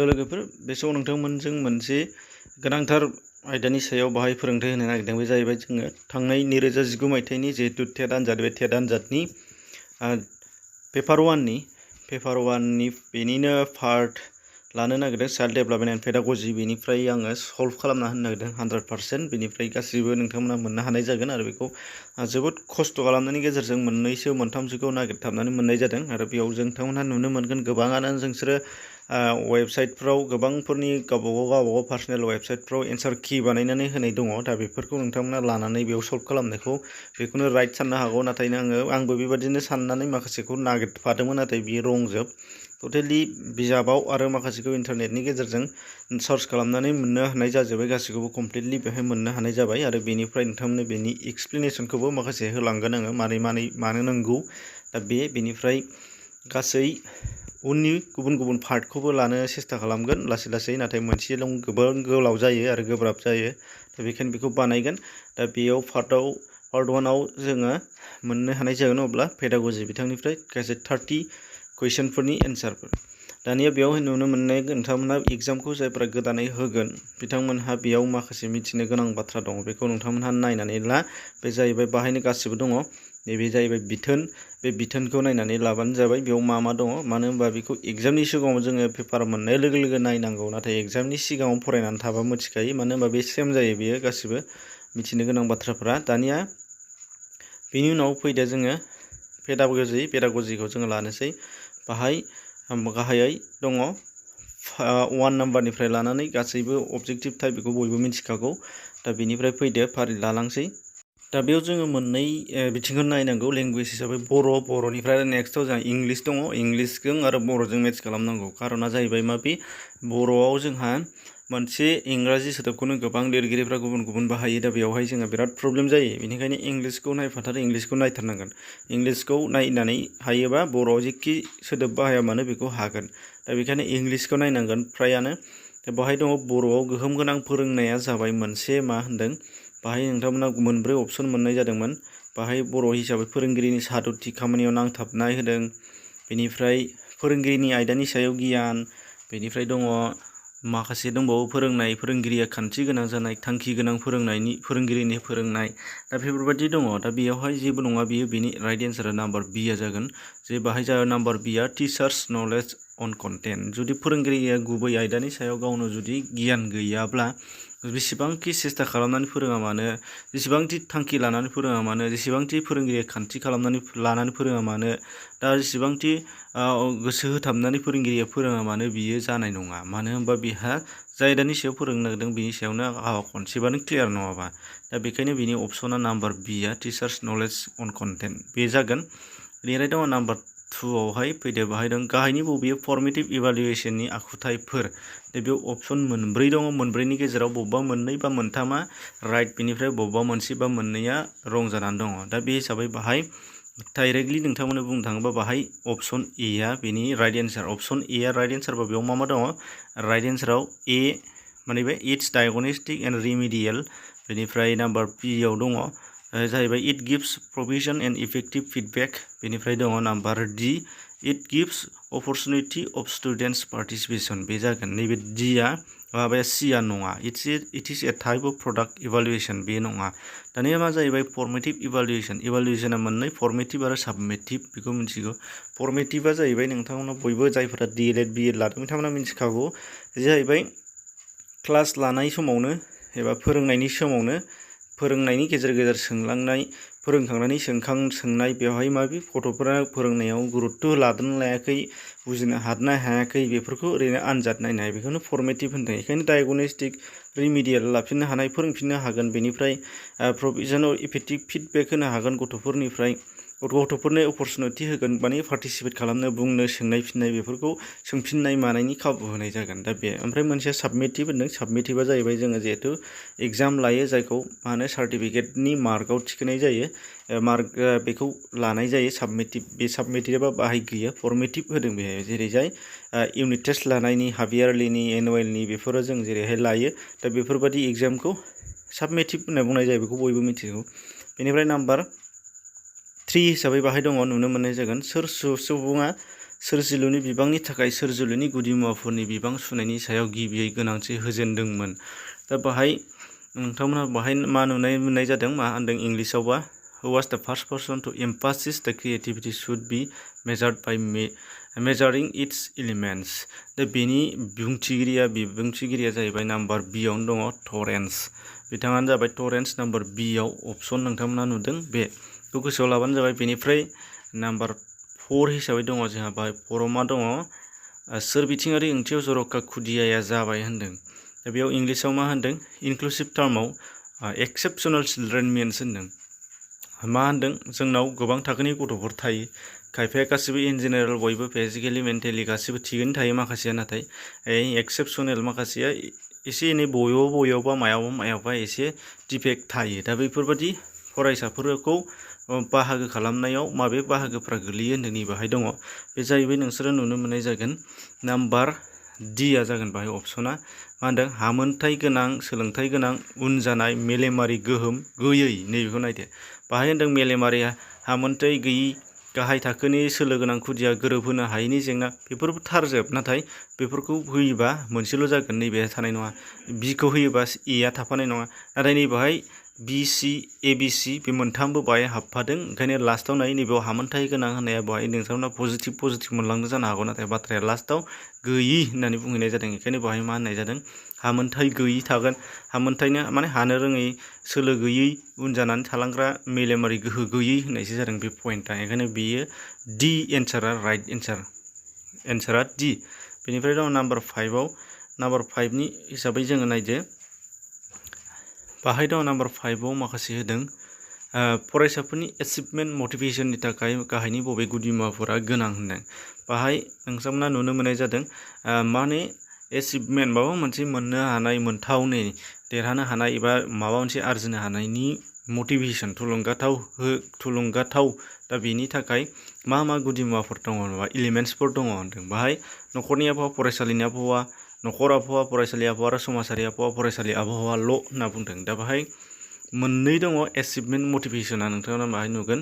लोगोफोर बे समाव नोंथांमोनजों मोनसे गोनांथार आयदानि सायाव बाहाय फोरोंथाय होनो नागिरदों। बे जाहैबाय जोङो थांनाय 2019 मायथाइनि जिहेतु टेट आनजाद, बे टेट आनजादनि पेपार 1नि बेनिनो पार्ट लानो नागिरदों चाइल्ड डेभेलपमेन्ट एन्ड पेडागजि। बेनिफ्राय आङो सल्भ खालामना होनो नागिरदों 100%। बेनिफ्राय गासिबो नोंथांमोना मोननो हानाय जागोन आरो बेखौ जोबोद खस्थ' खालामनायनि गेजेरजों मोननैसो मोनथामसोखौ नागिरथाबनानै मोननाय जादों आरो बेयाव जों नोंथांमोनहा नुनो मोनगोन गोबाङानो नोंसोरो वेबसाइटफ्राव गोबांफोरनि गावबागाव पार्सनेल वेबसाइटफ्राव एन्सार कि बानायनानै होनाय दङ। दा बेफोरखौ नोंथांमोना लानानै बेयाव सल्भ खालामनायखौ बेखौनो राइट साननो हागौ, नाथाय आंबो बेबादिनो साननानै माखासेखौ नागिरफादोंमोन, नाथाय बेयो रंजोब। टटेलि बिजाबाव आरो माखासेखौ इन्टारनेटनि गेजेरजों सार्च खालामनानै मोननो हानाय जाजोब्बाय, गासैखौबो कमप्लिटलि बेहाय मोननो हानाय जाबाय आरो बेनिफ्राय नोंथांमोननो बेनि एक्सप्लेनेसनखौबो माखासे होलांगोन आङो मानो नांगौ। दा बेनिफ्राय गासै उननि गुबुन पार्टखौबो लानो सेस्था खालामगोन लासै लासै, नाथाय मोनसेल' गोबां गोलाव जायो आरो गोब्राब जायो। दा बेखायनो बेखौ बानायगोन। दा बेयाव पार्ट 1आव जोङो मोननो हानाय जागोन अब्ला पेडागजि बिथांनिफ्राय गासै 30 कुइसनफोरनि एन्सारफोर। दानिया बेयाव नुनो मोननाय नोंथांमोनहा एग्जामखौ जायफोरा गोदानै होगोन बिथांमोनहा बेयाव माखासे मिथिनो गोनां बाथ्रा दङ, बेखौ नोंथांमोनहा नायनानै ला। बे जाहैबाय बाहायनो गासिबो दङ। नैबे जाहैबाय बिथोन। बे बिथोनखौ नायनानै लाबानो जाबाय। बेयाव मा दङ, मानो होनबा बेखौ एग्जामनि सिगाङाव जोङो पेपार मोननाय लोगो लोगो नायनांगौ, नाथाय एग्जामनि सिगाङाव फरायनानै थाबा मिथिखायो, मानो होनबा बे सेम जायो बेयो गासिबो मिथिनो गोनां बाथ्राफ्रा। दानिया बेनि उनाव फैदो जोङो पेडागजिखौ जोङो लानोसै। बाहाय गाहायै दङ 1 नाम्बारनिफ्राय लानानै गासैबो अबजेक्टिभ टाइप, बेखौ बयबो मिथिखागौ। दा बेनिफ्राय फैदो फारि लालांसै। दा बेयाव जोङो मोननै बिथिंखौ नायनांगौ लेंगुवेज हिसाबै बर'निफ्राय नेक्स्टआव जोंहा इंलिस दङ। इंलिसजों आरो बर'जों मेट्स खालामनांगौ। खारना जाहैबाय बर'आव जोंहा मोनसे इंराजि सोदोबखौनो गोबां लिरगिरिफ्रा गुबुन गुबुन बाहायो। दा बेवहाय जोंहा बिराद प्रब्लेम जायो। बेनिखायनो इंलिसखौ नायफाथारो, इंलिसखौ नायथारनांगोन। इंलिसखौ नायनानै हायोबा बर'आव जेखि सोदोब बाहाया मानो बेखौ हागोन। दा बेखायनो इंलिसखौ नायनांगोन फ्रायानो। दा बाहाय दङ बर'आव गोहोम गोनां फोरोंनाया जाबाय मोनसे बाहाय नोंथांमोना मोनब्रै अपसन मोननाय जादोंमोन। बाहाय बर' हिसाबै फोरोंगिरिनि सादुथि खामानियाव नांथाबनाय होदों। बेनिफ्राय फोरोंगिरिनि आयदानि सायाव गियान। बेनिफ्राय दङ माखासे दंबावो फोरोंगिरिया खान्थि गोनां जानाय, थांखि गोनां फोरोंगिरिनि फोरोंनाय। दा बेफोरबायदि दङ। दा बेयावहाय जेबो नङा, बेनि राइट एन्सारा नाम्बार बिया जागोन। जे बाहाय जागोन नाम्बार बिया टिचार्स नलेज अन कन्टेन्ट। जुदि फोरोंगिरिया गुबै आयदानि सायाव गावनो जुदि गियान गैयाब्ला, जेसेबांखि सेस्था खालामनानै फोरोङा मानो, जेसेबांथि थांखि लानानै फोरोङा मानो, जेसेबांथि फोरोंगिरिया खान्थि लानानै फोरोङा मानो, दा जेसेबांथि गोसो होथाबनानै फोरोंगिरिया फोरोङा मानो, बियो जानाय नङा। मानो होनबा बेहा जाय आयदानि सायाव फोरोंनो नागिरदों बेनि सायावनो खनसेबानो क्लियार नङाबा। दा बेखायनो बिनि अपसना नाम्बार बिया टिचार्स नलेज अन कन्टेन्ट बे जागोन। बेनिफ्राय दङ नाम्बार 2आवहाय फैदो। बाहाय दं गाहायनि बबेयो फर्मेटिभ इभालुएसननि आखुथायफोर। दा बेयाव अपसन मोनब्रै दङ। मोनब्रैनि गेजेराव बबेबा मोननै बा मोनथामा राइट, बेनिफ्राय बबेबा मोनसे बा मोननैया रं जानानै दङ। दा बे हिसाबै बाहाय डाइरेक्टलि नोंथांमोननो बुंनो थाङोबा बाहाय अपसन एआ बेनि राइट एन्सार। अपसन एआ राइट एन्सारबा बेयाव मा दङ, राइट एन्साराव ए माने बे इट्स डायग्नोस्टिक एन्ड रिमेडियेल। बेनिफ्राय नाम्बार बियाव दङ जाहैबाय it gives provision and effective feedback. बेनिफ्राय दङ number D it gives opportunity of students participation. बे जागोन। नैबे डिआ सिआ नङा, it is a type of product evaluation, बे नङा। दानिया मा जाहैबाय फर्मेटिभ इभालुएसना मोननै, फर्मेटिभ आरो साबमेटिभ, बेखौ मिथिगौ। फर्मेटिभा जाहैबाय नोंथांमोना बयबो जायफोरा DLED BEd लादों बिथांमोना मिथिखागौ। जाहैबाय क्लास लानाय समावनो एबा फोरोंनायनि समावनो फोरोंनायनि गेजेर गेजेर सोंलांनाय, फोरोंखांनानै सोंनाय, बेवहाय गथ'फोरा फोरोंनायाव गुरुत्थ' लादोंना लायाखै, बुजिनो हादोंना हायाखै, बेफोरखौ ओरैनो आनजाद नायनाय, बेखौनो फर्मेटिभ होनदों। बेखायनो डायग्नोस्टिक, रिमेडियेल लाफिननो हानाय, फोरोंफिननो हागोन। बेनिफ्राय प्रभिजनाव इफेक्टिभ फिडबेक होनो हागोन गथ'फोरनो अपरचुनिटि होगोन, माने पार्टिसिपेट खालामनो, बुंनो, सोंनाय फिननाय, बेफोरखौ सोंफिननाय मानायनि खाबु होनाय जागोन। दा बे ओमफ्राय मोनसेया साबमेटिभ होनदों। साबमेटिभा जाहैबाय जोङो जिहेथु एग्जाम लायो, जायखौ सार्टिफिकेटनि मार्कआव थिखोनाय जायो, बेखौ लानाय जायो साबमेटिभ। बे साबमेटिभा बाहाय गैया, फर्मेटिभ होदों बेहाय। जेरैजाय इउनिट टेस्ट लानायनि, हाफ इयारलिनि, एनुवेलनि, बेफोरो जों जेरैहाय लायो। दा बेफोरबायदि एग्जामखौ साबमेटिभ होनना बुंनाय जायो, बेखौ बयबो मिथिगौ। बेनिफ्राय नाम्बार 3 हिसाबै बाहाय दङ नुनो मोननाय जागोन सोर सुबुङा सोरजिलुनि बिबांनि थाखाय सोरजिलुनि गुदिमुवाफोरनि बिबां सुनायनि सायाव गिबियै गोनांथि होजेनदोंमोन। दा बाहाय नोंथांमोनहा बाहाय मा नुनाय मोननाय जादों, मा होनदों इंलिसावबा हु वाज द first person to emphasis the creativity should be measured by measuring its elements. दा बेनि बिबुंथिगिरिया जाहैबाय नाम्बार बि आवनो दङ टरेन्स। बिथाङानो जाबाय टरेन्स। नाम्बार बि आव अपसन नोंथांमोना नुदों, बेखौ गोसोआव लाबानो जाबाय। बेनिफ्राय नाम्बार 4 हिसाबै दङ जोंहा बाहाय फरमा दङ सोरबिथिङारि ओंथियाव जर'खा खुदियाया जाबाय होनदों। दा बेयाव इंलिसाव मा होनदों, इनक्लुसिभ टार्माव एक्सेप्सनेल चिलड्रेन मिन्स होनदों। मा होनदों, जोंनाव गोबां थाखोनि गथ'फोर थायो। खायफाया गासिबो इन जेनेरेल बयबो फिजिकेलि मेन्टेलि गासिबो थिगैनो थायो, माखासेया नाथाय एक्सेप्सनेल माखासेया एसे एनै बबेयावबा मायावबा एसे डिफेक्ट थायो। दा बेफोरबायदि फरायसाफोरखौ बाहागो खालामनायाव माबे बाहागोफ्रा गोलैयो होनदों नैबेहाय दङ। बे जाहैबाय नोंसोरो नुनो मोननाय जागोन नाम्बार डिआ जागोन बाहाय अपसना। मा होनदों, हामोनथाय गोनां, सोलोंथाइ गोनां, उन जानाय, मेलेमारि गोहोम गैयै। नैबेखौ नायदो, बाहाय होनदों मेलेमारि हामोनथाय गैयि, गाहाय थाखोनि सोलो गोनां खुदिया, गोरोबहोनो हायैनि जेंना। बेफोरबो थारजोब, नाथाय बेफोरखौ होयोबा मोनसेल' जागोन, नैबेहा थानाय नङा। बिखौ होयोबा एआ थाफानाय नङा। नाथाय नैबेहाय बि सि ए बि सि बे मोनथामबो बाहाय हाबफादों। ओंखायनो लास्टाव नाय, नैबेयाव हामोनथाय गोनां होननाया बाहाय नोंथांमोना पजिटिभ मोनलांनो जानो हागौ, नाथाय बाथ्राया लास्टाव गैयि होननानै बुंहैनाय जादों। बेखायनो बाहाय मा होननाय जादों, हामोनथाय गैयि थागोन। हामोनथायनो माने हानो रोङै, सोलो गैयै, उन जानानै थालांग्रा, मेलेमारि गोहो गैयै होननायसो जादों बे पइन्टआ। बेखायनो बेयो डि एन्सारा राइट एन्सारा डि। बेनिफ्राय दङ नाम्बार 5आव। नाम्बार 5नि हिसाबै जोङो नायदो, बाहाय दङ नाम्बार 5आव माखासे होदों फरायसाफोरनि एचिभमेन्ट मटिभेसननि थाखाय गाहायनि बबे गुदिमुवाफोरा गोनां होनदों। बाहाय नोंथांमोना नुनो मोननाय जादों माने एचिभमेन्ट माबा मोनसे मोननो हानाय, मोनथावनि, देरहानो हानाय एबा माबा मोनसे आरजिनो हानायनि मटिभेसन, थुलुंगाथाव। दा बेनि थाखाय मा गुदिमुवाफोर दङ, एबा इलिमेन्ट्सफोर दङ होनदों। बाहाय न'खरनि आबहावा, फरायसालिनि आबहावा, न'खर आबहावा, फरायसालि आबहावा आरो समाजारि आबहावा, फरायसालि आबहावाल' होनना बुंदों। दा बाहाय मोननै दङ एचिभमेन्ट मटिभेसना, नोंथाङा बाहाय नुगोन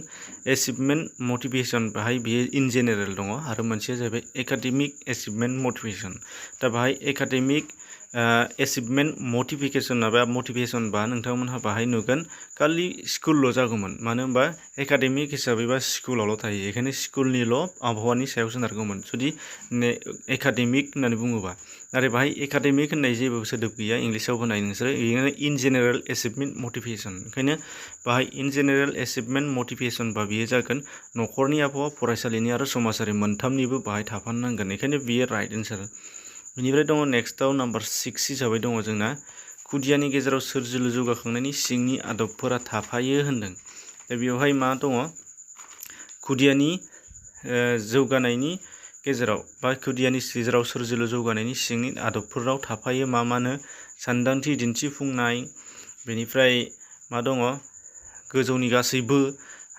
एचिभमेन्ट मटिभेसन, बाहाय बेयो इन जेनेरेल दङ, आरो मोनसेया जाहैबाय एकाडेमिक एचिभमेन्ट मटिभेसन। दा बाहाय एकाडेमिक एचिभमेन्ट मटिभेसन बा नोंथांमोनहा बाहाय नुगोन खालि स्कुलल' जागौमोन। मानो होनबा एकाडेमिक हिसाबैबा स्कुलावल' थायो, बेखायनो स्कुलनिल' आबहावानि सायाव सोनारगौमोन जुदि एकाडेमिक होननानै बुङोबा। नाथाय बाहाय एकाडेमिक होननाय जेबो सोदोब गैया, इंलिसाव होनाय नोंसोरो, बेनो इन जेनेरेल एचिभमेन्ट मटिभेसन। ओंखायनो बाहाय इन जेनेरेल एचिभमेन्ट मटिभेसन बा बेयो जागोन न'खरनि आबहावा, फरायसालिनि आरो समाजारि मोनथामनिबो बाहाय थाफानो नांगोन। बेखायनो बेयो राइट एन्सार। बेनिफ्राय दङ नेक्स्टआव नाम्बार 6 हिसाबै दङ जोंना खुदियानि गेजेराव सोरजिलु जौगाखांनायनि सिंनि आदबफोरा थाफायो होनदों। दा बेवहाय मा दङ, खुदियानि जौगानायनि गेजेराव बा खुदियानि गेजेराव सोरजिलु जौगानायनि सिंनि आदबफोराव थाफायो मानो, सानदांथि दिन्थिफुंनाय, बेनिफ्राय मा दङ, गोजौनि गासैबो,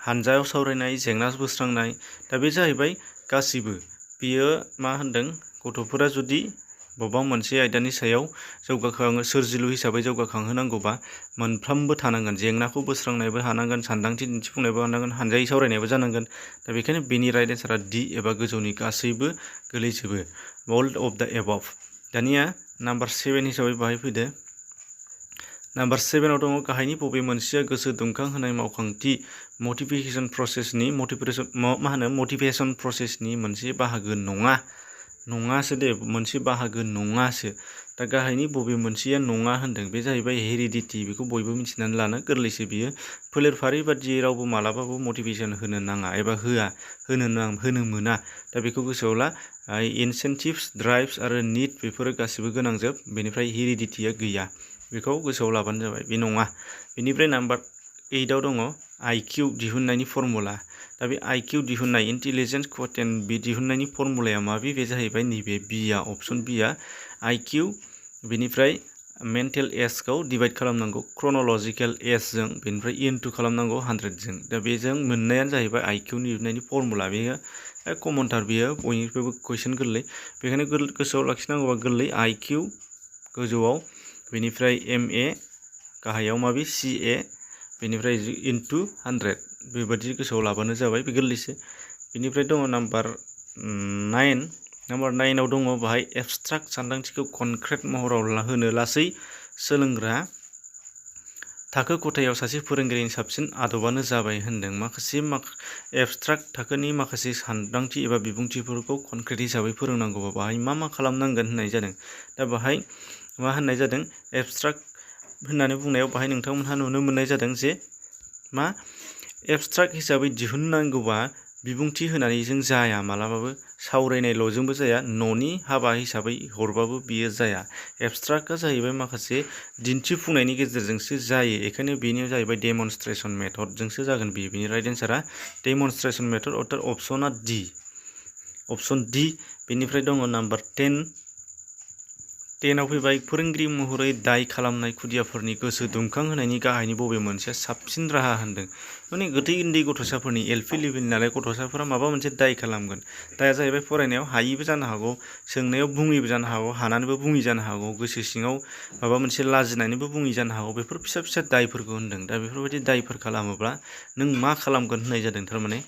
हानजायाव सावरायनाय, जेंना बोस्रांनाय। दा बे जाहैबाय गासैबो। बियो मा होनदों, गथ'फोरा जुदि बबेबा मोनसे आयदानि सायाव सोरजिलु हिसाबै जौगाखांहोनांगौबा मोनफ्रोमबो थानांगोन। जेंनाखौ बोस्रांनायबो हानांगोन, सानदांथि दिन्थिफुंनायबो हानांगन, हानजायै सावरायनायबो जानांगोन। दा बेखायनो बेनि राइट एन्सारा डि एबा गोजौनि गासैबो गोलैजोबो, अल अफ द एबभ। दानिया नाम्बार 7 हिसाबै बाहाय फैदो। नाम्बार 7आव दङ गाहायनि बबे मोनसेया गोसो दुंखांहोनाय मावखांथि मटिभेसन प्रसेसनि मोनसे बाहागो नङासो दे, मोनसे बाहागो नङासो। दा गाहायनि बबे मोनसेया नङा होनदों, बे जाहैबाय हेरिडिटि। बेखौ बयबो मिथिनानै लानो गोरलैसो बियो। फोलेरफारि बादियै रावबो मालाबाबो मटिभेसन होनो नाङा एबा होनो मोना। दा बेखौ गोसोआव ला। इनसेन्टिभ्स, ड्राइभ्स आरो निड बेफोरो गासिबो गोनांजोब। बेनिफ्राय हेरिडिटिया गैया, बेखौ गोसोआव लाबानो जाबाय, बे नङा। बेनिफ्राय नाम्बार 8आव दङ IQ दिहुननायनि फर्मुला। दा बे IQ दिहुननाय, इन्टेलिजेन्स क्वोटिएन्ट, बे दिहुननायनि फर्मुलाया माबे, बे जाहैबाय नैबे बिआ, अपसन बिआ IQ। बेनिफ्राय मेन्टेल एजखौ डिभाइड खालामनांगौ क्रन'लजिकेल एजजों, बेनिफ्राय इनटु खालामनांगौ 100जों। दा बेजों मोननायानो जाहैबाय IQ दिहुननायनि फर्मुला। बेयो कमनथार, बेयो बयनिख्रुइबो कुइसन गोरलै। बेखायनो गोसोआव लाखिनांगौबा गोरलै, IQ गोजौआव, बेनिफ्राय MA गाहायाव माबे CA, बेनिफ्राय इनटु 100, बेबादि गोसोआव लाबानो जाबाय, बे गोरलैसो। बेनिफ्राय दङ नाम्बार नाम्बार 9 आव दङ बाहाय एबस्ट्राक्ट सानदांथिखौ कनक्रिट महराव होनो लासै सोलोंग्रा थाखो खथायाव सासे फोरोंगिरिनि साबसिन आदबानो जाबाय होनदों। माखासे एबस्ट्राक्ट थाखोनि माखासे सानदांथि एबा बिबुंथिफोरखौ कनक्रिट हिसाबै फोरोंनांगौबा बाहाय मा खालामनांगोन होननाय जादों। दा बाहाय मा होननाय जादों एबस्ट्राक्ट होननानै बुंनायाव बाहाय नोंथांमोनहा नुनो मोननाय जादों जे मा एबस्ट्राक्ट हिसाबै दिहुननांगौबा बिबुंथि होनानै जों जाया, मालाबाबो सावरायनायल'जोंबो जाया, न'नि हाबा हिसाबै हरबाबो बियो जाया। एबस्ट्राक्टआ जाहैबाय माखासे दिन्थिफुंनायनि गेजेरजोंसो जायो। बेखायनो बेनो जाहैबाय डेमनस्ट्रेसन मेथडजोंसो जागोन बियो। बेनि राइट एन्सारा डेमनस्ट्रेसन मेथड अर्थात अपसना डि। अपसन डि। बेनिफ्राय दङ नाम्बार 10 आव फैबाय फोरोंगिरि महरै दाय खालामनाय खुदियाफोरनि गोसो दुंखांहोनायनि गाहायनि बबे मोनसेया साबसिन राहा होनदों। माने उन्दै गथ'साफोरनि एलपि लेभेलनि नालाय गथ'साफोरा माबा मोनसे दाय खालामगोन। दाया जाहैबाय फरायनायाव हायिबो जानो हागौ, सोंनायाव बुङिबो जानो हागौ, हानानैबो बुङि जानो हागौ, गोसो सिङाव माबा मोनसे लाजिनानैबो बुङि जानो हागौ। बेफोर फिसा फिसा दायफोरखौ होनदों। दा बेफोरबायदि दायफोर खालामोब्ला नों मा खालामगोन होननाय जादों। थारमाने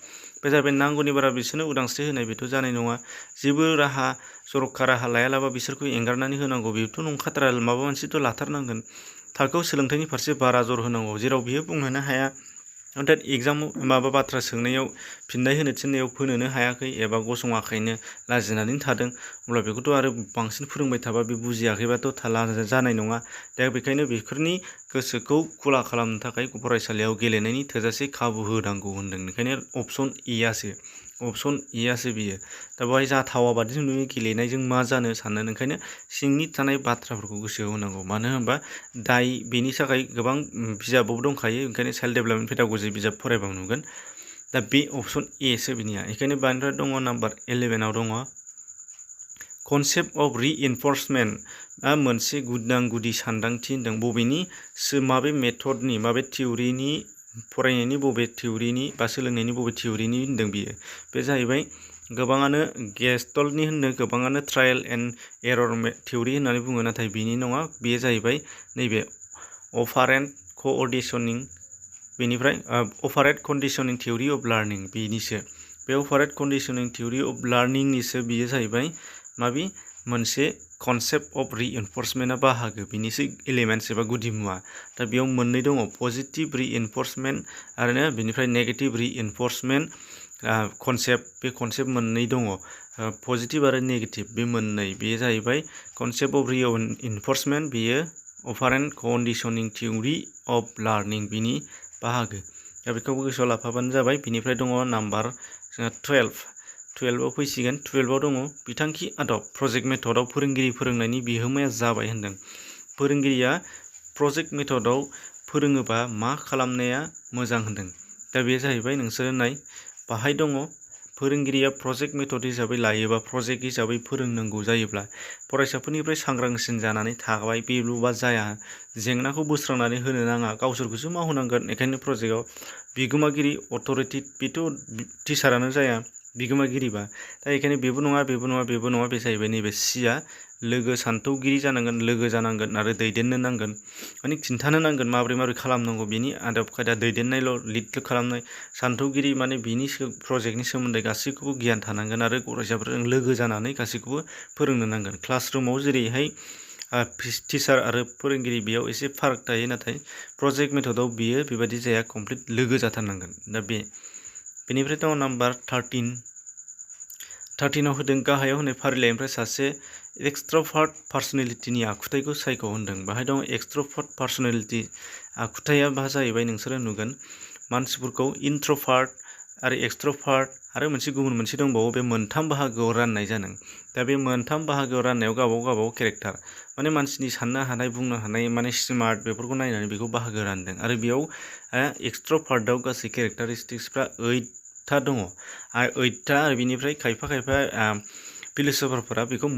बे जाहैबाय नांगौनि बारा बिसोरनो उदांस्रि होनाय, बेथ' जानाय नङा। जेबो राहा जर'खा राहा लायालाबा बिसोरखौ एंगारनानै होनांगौ, बेथ' नंखाथारा। माबा मोनसेथ' लाथारनांगोन। थाखोआव सोलोंथाइनि फारसे बारा जर होनांगौ, जेराव बियो बुंनोनो हाया। अर्थात एग्जामाव माबा बाथ्रा सोंनायाव फिननाय होनो थिननायाव होनोनो हायाखै एबा गसङाखैनो लाजिनानै थादों, अब्ला बेखौथ' आरो बांसिन फोरोंबाय थाबा बे बुजियाखैबाथ' जानाय नङा। दा बेखायनो बेफोरनि गोसोखौ खुला खालामनो थाखाय फरायसालियाव गेलेनायनि थोजासे खाबु होनांगौ होनदों। ओंखायनो अपसन एआसो बियो। दा बेवहाय जाथावा बादि नुयो, गेलेनायजों मा जानो सानो। ओंखायनो सिंनि थानाय बाथ्राफोरखौ गोसोआव होनांगौ। मानो होनबा दाय बेनि थाखाय गोबां बिजाबावबो दंखायो। ओंखायनो चाइल्ड डेभेलपमेन्ट पेडाग'जि बिजाब फरायबा नुगोन। दा बे अपसन एसो बिनिया। बेखायनो बेनिफ्राय दङ नाम्बार 11 आव दङ कनसेप्ट अफ रिइनफोर्समेन्ट। मोनसे गुदि सानदांथि होनदों। बबेनि माबे मेथडनि, माबे थिउरिनि, फरायनायनि बबे थिउरिनि बा सोलोंनायनि बबे थिउरिनि होनदों बियो। बे जाहैबाय गोबाङानो गेस्टल्टनि होनदों, गोबाङानो ट्रायेल एन्ड एरर थिउरि होननानै बुङो, नाथाय बिनि नङा। बेयो जाहैबाय नैबे अपारेन्ट क'अर्डिनेसनिं, बेनिफ्राय operant conditioning theory of learning, बेनिसो। बे अपारेट कन्डिशनिं थिउरि अफ लार्निंनिसो बियो जाहैबाय माबि मोनसे कनसेप्ट अफ रिइनफोर्समेन्टआ बाहागो, बिनिसो एलिमेन्ट्स एबा गुदि मुवा। दा बेयाव मोननै दङ, पजिटिभ रिइनफोर्समेन्ट आरो बेनिफ्राय नेगेटिभ रिइनफोर्समेन्ट कनसेप्ट। बे कनसेप्ट मोननै दङ, पजिटिभ आरो नेगेटिभ, बे मोननै। बेयो जाहैबाय कनसेप्ट अफ रिइनफोर्समेन्ट, बेयो apparent conditioning theory of learning, बिनि बाहागो। दा बेखौबो गोसोआव लाफाबानो जाबाय। बिनिफ्राय दङ नाम्बार 12 आव फैसिगोन। 12 आव दङ बिथांखि आदब, प्रजेक्ट मेथडआव फोरोंगिरि फोरोंनायनि बिहोमाया जाबाय होनदों। फोरोंगिरिया प्रजेक्ट मेथडआव फोरोङोबा मा खालामनाया मोजां होनदों। दा बे जाहैबाय नोंसोरो नाय, बाहाय दङ फोरोंगिरिया प्रजेक्ट मेथड हिसाबै लायोबा, प्रजेक्ट हिसाबै फोरोंनांगौ जायोब्ला फरायसाफोरनिफ्राय सांग्रांसिन जानानै थाबाय बेल'बा जाया। जेंनाखौ बोस्रांनानै होनो नाङा, गावसोरखौसो मावहोनांगोन। बेखायनो प्रजेक्टआव बिगोमागिरि अथ'रिटि, बेथ' टिचारानो जाया बिगोमागिरिबा। दा बेखायनो बेबो नङा, बेबो नङा, बेबो नङा। बे जाहैबाय नैबे सिया लोगो सान्थौगिरि जानांगोन, लोगो जानांगोन आरो दैदेननो नांगोन। माने खिन्थानो नांगोन माबोरै खालामनांगौ, बेनि आदब खायदा, दैदेननायल' लिड खालामनाय। सान्थौगिरि माने बिनि प्रजेक्टनि सोमोन्दै गासैखौबो गियान थानांगोन आरो फरायसाफोरजों लोगो जानानै गासैखौबो फोरोंनो नांगोन। क्लासरुमाव जेरैहाय टिचार आरो फोरोंगिरि बेयाव एसे फाराग थायो, नाथाय प्रजेक्ट मेथडआव बियो बेबायदि जाया, कमप्लिट लोगो जाथारनांगोन। दा बेनिफ्राय दङ नाम्बार 13 आव होदों गाहायाव होनाय फारिलाइनिफ्राय सासे एक्सट्र'भार्ट पार्सनेलिटिनि आखुथायखौ सायख' होनदों। बाहाय दङ एक्सट्र'भार्ट पार्सनेलिटि आखुथाया मा जाहैबाय नोंसोरो नुगोन। मानसिफोरखौ इन्ट्र'भार्ट आरो एक्सट्र'भार्ट आरो गुबुन मोनसे दंबावो, बे मोनथाम बाहागोआव राननाय जादों। दा बे मोनथाम बाहागोआव राननायाव गावबागाव केरेक्टार, माने मानसिनि साननो हानाय, बुंनो हानाय, माने स्मार्ट, बेफोरखौ नायनानै बेखौ बाहागो रानदों। आरो बेयाव एक्सट्र'भार्टआव गासै केरेक्टारिस्टिक्सफ्रा 8था दङ। 8था, आरो बिनिफ्राय खायफा फिलसफारफोरा बेखौ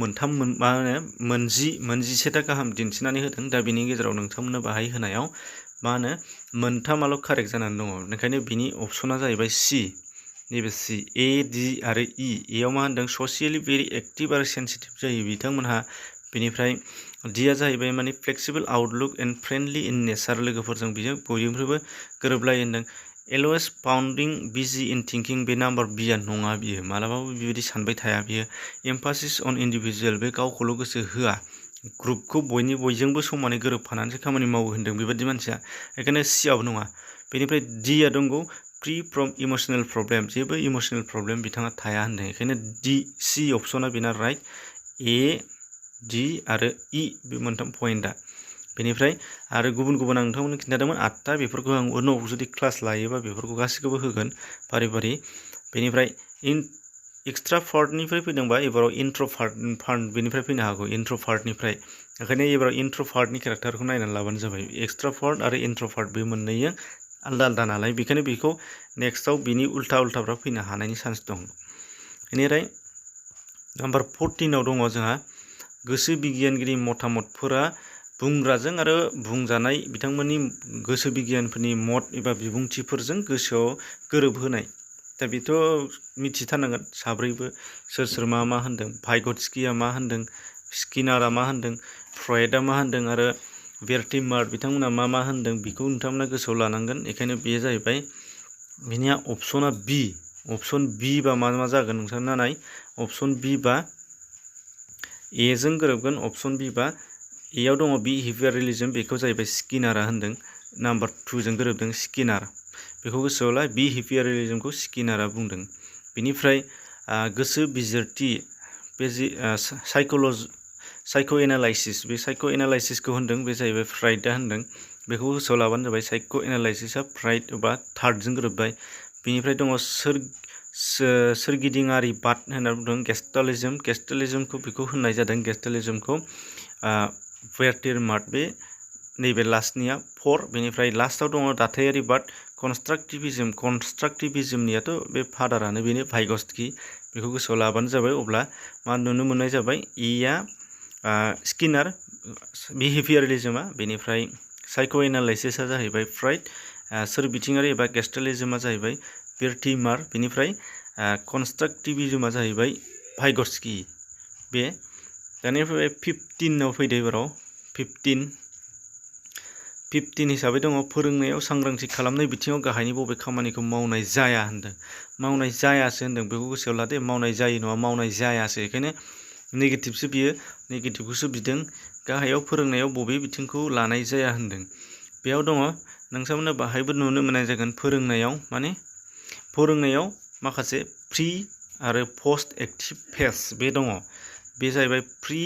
मोनजिसेथा गाहाम दिन्थिनानै होदों। दा बेनि गेजेराव नोंथांमोननो बाहाय होनायाव मोनथामाल' कारेक्ट जानानै दङ। ओंखायनो बिनि अपसना जाहैबाय सि, नैबे सि। ए, डि आरो इ। एयाव मा होनदों, ससियेलि भेरि एक्टिभ आरो सेन्सिटिभ जायो बिथांमोनहा। बेनिफ्राय डिया जाहैबाय माने फ्लेक्सिबल आउटलुक एन्ड फ्रेन्डलि इन नेचार, लोगोफोरजों बिजों बयनिख्रुइबो गोरोबलायो होनदों। always founding busy in thinking बे नाम्बार बिया नङा बियो मालाबाबो बेबायदि सानबाय थाया बियो emphasis on individual बे गावखौल' गोसो होआ ग्रुपखौ बयजोंबो समानै गोरोबफानानैसो खामानि मावो होनदों बेबायदि मानसिया बेखायनो सिआबो नङा बेनिफ्राय डिआ दंगौ फ्री फ्रम इमोशनेल प्रब्लेम जेबो इमोशनेल प्रब्लेम बिथाङा थाया होनदों बेखायनो डि सि अपसना बेना राइट ए डि आरो इ बे मोनथाम पइन्टआ बेनिफ्राय आरो गुबुन गुबुन आं नोंथांमोननो खिन्थादोंमोन 8टा बेफोरखौ आं उनाव जुदि क्लास लायोबा बेफोरखौ गासैखौबो होगोन फारि फारि बेनिफ्राय एक्सट्रा पार्टनिफ्राय फैदोंबा एबाराव इन्ट्र'पार्ट बेनिफ्राय फैनो हागौ इन्ट्र'पार्टनिफ्राय ओंखायनो एबाराव इन्ट्र'पार्टनि केरेक्टारखौ नायनानै लाबानो जाबाय एक्सट्रा पार्ट आरो इन्ट्र'पार्ट बे मोननैजों आलदा आलदा नालाय बेखायनो बेखौ नेक्स्टआव बिनि उल्थाफ्रा फैनो हानायनि चान्स दं बेनिफ्राय नाम्बार 14आव दङ जोंहा गोसो बिगियानगिरि मतामतफोरा बुंग्राजों आरो बुंजानाय बिथांमोननि गोसो बिगियानफोरनि मत एबा बिबुंथिफोरजों गोसोआव गोरोबहोनाय दा बेथ' मिथिथारनांगोन साब्रैबो सोर मा होनदों भाइगत्स्किया मा होनदों स्किनारा मा होनदों फ्रयडआ मा होनदों आरो बेर्टिमार बिथांमोना मा होनदों बेखौ नोंथांमोना गोसोआव लानांगोन बेखायनो बेयो जाहैबाय बिनिया अपसना बि अपसन बि बा मा जागोन नोंथांना नाय अपसन बि बा ए जों गोरोबगोन अपसन बि बा एयाव दङ बिहेभियरेलिज्म बेखौ जाहैबाय स्किनारा होनदों नाम्बार 2 जों गोरोबदों स्किनार बेखौ गोसोआव ला बिहेभियरेलिज्मखौ स्किनारा बुंदों बेनिफ्राय गोसो बिजिरथि बे साइक' एनालाइसिस बे साइक' एनालाइसिसखौ होनदों बे जाहैबाय फ्राइडआ होनदों बेखौ गोसोआव लाबानो जाबाय साइक' एनालाइसिसआ फ्राइड एबा थार्डजों गोरोबबाय बेनिफ्राय दङ सोरगिदिङारि बाद होनना बुंदों गेस्टालिज्मखौ बेखौ होननाय जादों गेस्टालिज्मखौ बेर्टिमार बे नैबे लास्टनिया 4 बेनिफ्राय लास्टआव दङ दाथायारि बाद कनस्ट्राक्टिभिज्मनियाथ' बे फादारानो बेनो भाइगत्स्कि बेखौ गोसोआव लाबानो जाबाय अब्ला मा नुनो मोननाय जाबाय इया स्किनार बिहेभियरेलिज्मआ बेनिफ्राय साइक' एनालाइसिसआ जाहैबाय फ्राइड सोरबिथिङारि एबा गेस्टालिज्मआ जाहैबाय बेर्टिमार बेनिफ्राय कनस्ट्राक्टिभिज्मआ जाहैबाय भाइगत्स्कि बे दानिफ्राय 15आव फैदो एबाराव 15 हिसाबै दङ फोरोंनायाव सांग्रांथि खालामनाय बिथिङाव गाहायनि बबे खामानिखौ मावनाय जाया होनदों मावनाय जायासो होनदों बेखौ गोसोआव लादो मावनाय जायो नङा मावनाय जायासो बेखायनो नेगेटिभसो बियो नेगेटिभखौसो बिदों गाहायाव फोरोंनायाव बबे बिथिंखौ लानाय जाया होनदों बेयाव दङ नोंथांमोना बाहायबो नुनो मोननाय जागोन फोरोंनायाव माखासे प्रि आरो पस्ट एक्टिभ फेज बे दङ बे जाहैबाय प्रि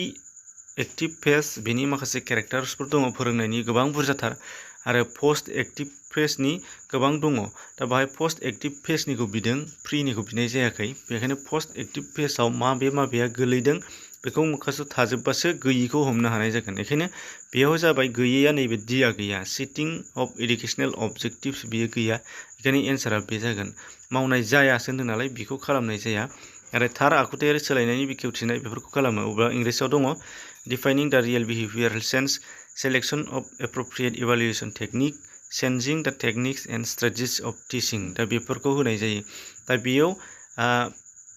एक्टिभ फेज बेनि माखासे केरेक्टार्सफोर दङ फोरोंनायनि गोबां बुरजाथार आरो पस्ट एक्टिभ फेजनि गोबां दङ दा बाहाय पस्ट एक्टिभ फेजनिखौ बिदों प्रिनिखौ बिनाय जायाखै बेखायनो पस्ट एक्टिभ फेजआव माबेया गोलैदों बेखौ माखासे थाजोबबासो गैयिखौ हमनो हानाय जागोन बेखायनो बेयाव जाबाय गैयैया नैबे डिआ गैया सेटिं अफ एडुकेसनेल अबजेक्टिभ्स बेयो गैया बेखायनो एन्सारा बे जागोन मावनाय जायासो होनदों नालाय बेखौ खालामनाय जाया आरो थार आखुथायारि सोलायनायनि बेखेवथिनाय बेफोरखौ खालामो अब्ला इंलिसाव दङ defining the real behavioural sense selection of appropriate evaluation technique changing the techniques and strategies of teaching दा बेफोरखौ होनाय जायो दा बेयाव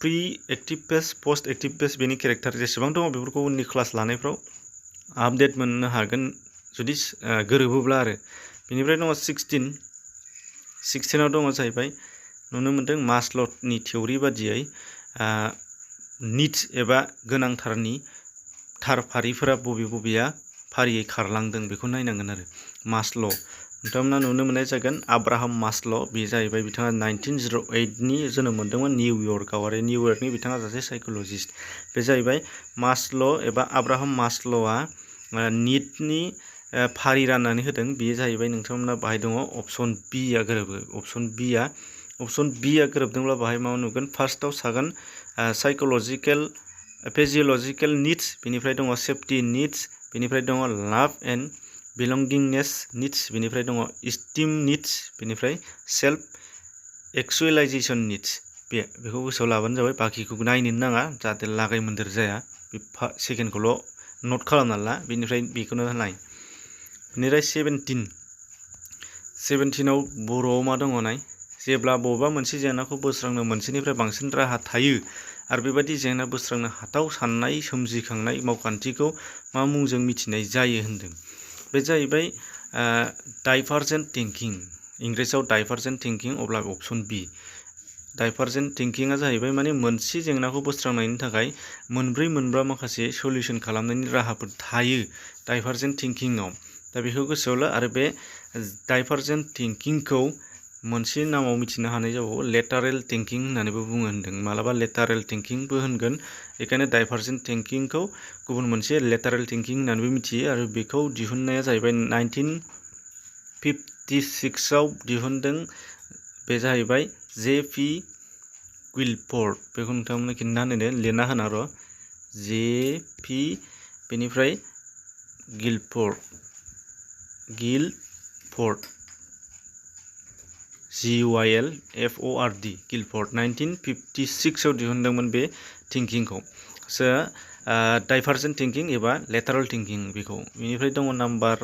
pre active phase post active phase बेनि केरेक्टार जेसेबां दङ बेफोरखौ उननि क्लास लानायफ्राव आपडेट मोननो हागोन जुदि गोरोबोब्ला आरो बेनिफ्राय दङ 16आव दङ जाहैबाय नुनो मोनदों मास्ल'नि थिउरि बादियै निड्स एबा गोनांथारनि थार फारिफोरा बबेया फारियै खारलांदों बेखौ नायनांगोन आरो मास्ल' नोंथांमोना नुनो मोननाय जागोन आब्राहाम मास्ल' बे जाहैबाय बिथाङा 1908नि जोनोम मोन्दोंमोन निउयर्कआव आरो निउयर्कनि बिथाङा सासे साइक'लजिस्ट बे जाहैबाय मास्ल' एबा आब्राहाम मास्ल'आ निडनि फारि राननानै होदों बेयो जाहैबाय नोंथांमोना बाहाय दङ अपसन बिआ गोरोबो अपसन बिआ गोरोबदोंब्ला बाहाय मा नुगोन फार्स्टआव थागोन फिजियलजिकेल निड्स बेनिफ्राय दङ सेफ्टि निड्स बेनिफ्राय दङ लाभ एन्ड बिलंगिंनेस निड्स बेनिफ्राय दङ इस्टिम निड्स बेनिफ्राय सेल्फ एक्सुएलाइजेसन निड्स बेखौ गोसोआव लाबानो जाबाय बाखिखौ नायनो नाङा जाहाथे लागाय मोन्देर जाया बे सेकेन्डखौल' नट खालामना ला बेनिफ्राय बेखौनो नाय बेनिफ्राय 17आव बर'आव मा दङ नाय जेब्ला बबेबा मोनसे जेंनाखौ बोस्रांनो मोनसेनिफ्राय बांसिन राहा थायो आरो बेबायदि जेंना बोस्रांनो हाथाव साननाय सोमजिखांनाय मावखान्थिखौ मा मुंजों मिथिनाय जायो होनदों बे जाहैबाय डाइभारजेन्ट थिंकिं इंग्लिसाव डाइभारजेन्ट थिंकिं, अब्ला अप्शन बी। डाइभारजेन्ट थिंकिंआ जाहैबाय माने मोनसे जेंनाखौ बोस्रांनायनि थाखाय मोनब्रै मोनबा माखासे सल्युशन खालामनायनि राहाफोर थायो डाइभारजेन्ट थिंकिंआव। दा बेखौ गोसोआव ला। आरो बे डाइभारजेन्ट थिंकिंखौ मोनसे नामाव मिथिनो हानाय जाबावो लेटारेल थिंकिं होननानैबो बुङो होनदों। मालाबा लेटारेल थिंकिंबो होनगोन। बेखायनो डाइभारजेन्ट थिंकिंखौ गुबुन मोनसे लेटारेल थिंकिं होननानैबो मिथियो। आरो बेखौ दिहुननाया जाहैबाय 1956आव दिहुनदों। बे जाहैबाय जे.पी. गुइलफर्ड। बेखौ नोंथांमोना खिन्थानो लिरना होना र'। जे.पी. बेनिफ्राय गिलफर्ड GYLFORD गिलफर्ड 1956आव दिहुनदोंमोन बे थिंकिंखौ। डाइभारजेन्ट थिंकिं एबा लेटारेल थिंकिं बेखौ। बेनिफ्राय दङ नाम्बार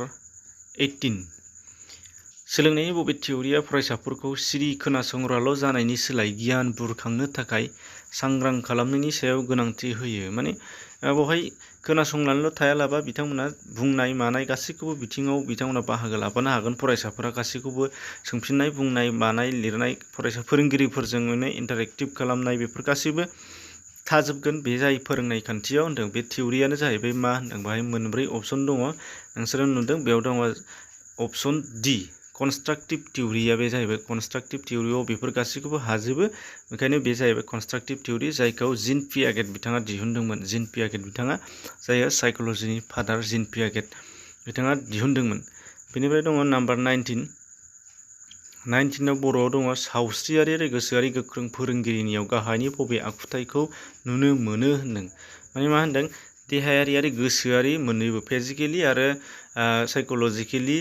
18। सोलोंनायनि बबे थिउरिया फरायसाफोरखौ सिरि खोनासंग्राल' जानायनि सोलाय गियान बुरखांनो थाखाय सांग्रां खालामनायनि सायाव गोनांथि होयो। माने बेवहाय खोनासंनानैल' थायालाबा बिथांमोना बुंनाय मानाय गासैखौबो बिथिङाव बिथांमोना बाहागो लाफानो हागोन। फरायसाफोरा गासैखौबो सोंफिननाय, बुंनाय, मानाय, लिरनाय, फरायसा फोरोंगिरिफोरजों इन्टारेक्टिभ खालामनाय बेफोर गासैबो थाजोबगोन बे जाय फोरोंनाय खान्थियाव होनदों। बे थिउरियानो जाहैबाय मा होनदों, बाहाय मोनब्रै अपसन दङ नोंसोरो नुदों। बेयाव दङ अपसन डि कनस्ट्राक्टिभ थिउरिया। बे जाहैबाय कनस्ट्राक्टिभ थिउरियाव बेफोर गासैखौबो हाजोबो। बेखायनो बे जाहैबाय कनस्ट्राक्टिभ थिउरि, जायखौ जीन पियागेट बिथाङा दिहुनदोंमोन। जीन पियागेट बिथाङा, जायो साइक'लजिनि फादार जीन पियागेट बिथाङा दिहुनदोंमोन। बेनिफ्राय दङ नाम्बार 19आव बर'आव दङ सावस्रियारि आरो गोसोआरि गोख्रों फोरोंगिरिनियाव गाहायनि बबे आखुथायखौ नुनो मोनो होनदों। माने मा होनदों, देहायारि आरो गोसोआरि मोननैबो फिजिकेलि आरो साइक'लजिकेलि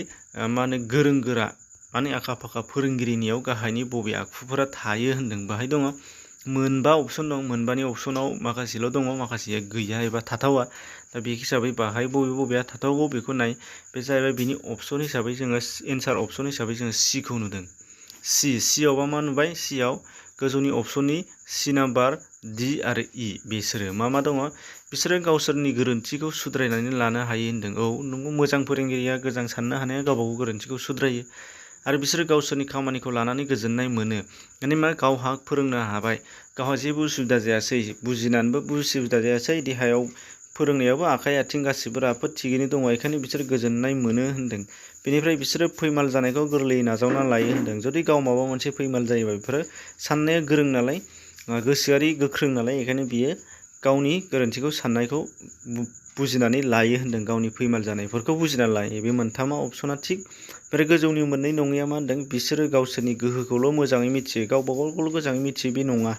मा होनो गोरों गोरा माने आखा फाखा फोरोंगिरिनियाव गाहायनि बबे आखुफोरा थायो होनदों। बाहाय दङ मोनबा अपसन दं। मोनबानि अपसनाव माखासेल' दङ, माखासेया गैया एबा थाथावा। दा बे हिसाबै बाहाय बबेया थाथावगौ बेखौ नाय। बे जाहैबाय बिनि अपसन हिसाबै जोङो एन्सार अपसन हिसाबै जोङो सिखौ नुदों। सियावबा मा नुबाय, सियाव गोजौनि अपसननि सि नाम्बार, डि आरो इ बिसोरो मा दङ, बिसोरो गावसोरनि गोरोन्थिखौ सुद्रायनानै लानो हायो होनदों। औ नंगौ, मोजां फोरोंगिरिया गोजां साननो हानाया गावबागाव गोरोन्थिखौ सुद्रायो। आरो बिसोरो गावसोरनि खामानिखौ लानानै गोजोननाय मोनो। माने मा, गावहा फोरोंनो हाबाय, गावहा जेबो उसुबिदा जायासै, बुजिनानैबो उसुबिदा जायासै, देहायाव फोरोंनायावबो आखाइ आथिं गासिबो राफोद थिगैनो दङ। बेखायनो बिसोर गोजोननाय मोनो होनदों। बेनिफ्राय बिसोरो फैमाल जानायखौ गोरलैयै नाजावना लायो होनदों। जुदि गाव माबा मोनसे फैमाल जायोबा बेफोरो साननाया गोरों नालाय, गोसोआरि गोख्रों नालाय, बेखायनो बियो गावनि गोरोन्थिखौ साननायखौ बुजिनानै लायो होनदों। गावनि फैमाल जानायफोरखौ बुजिनानै लायो। बे मोनथामा अपसना थिग। ओमफ्राय गोजौनि मोननै नङैया मा होनदों, बिसोरो गावसोरनि गोहोखौल' मोजाङै मिथियो, गावबा गावखौल' मोजाङै मिथियो, बे नङा।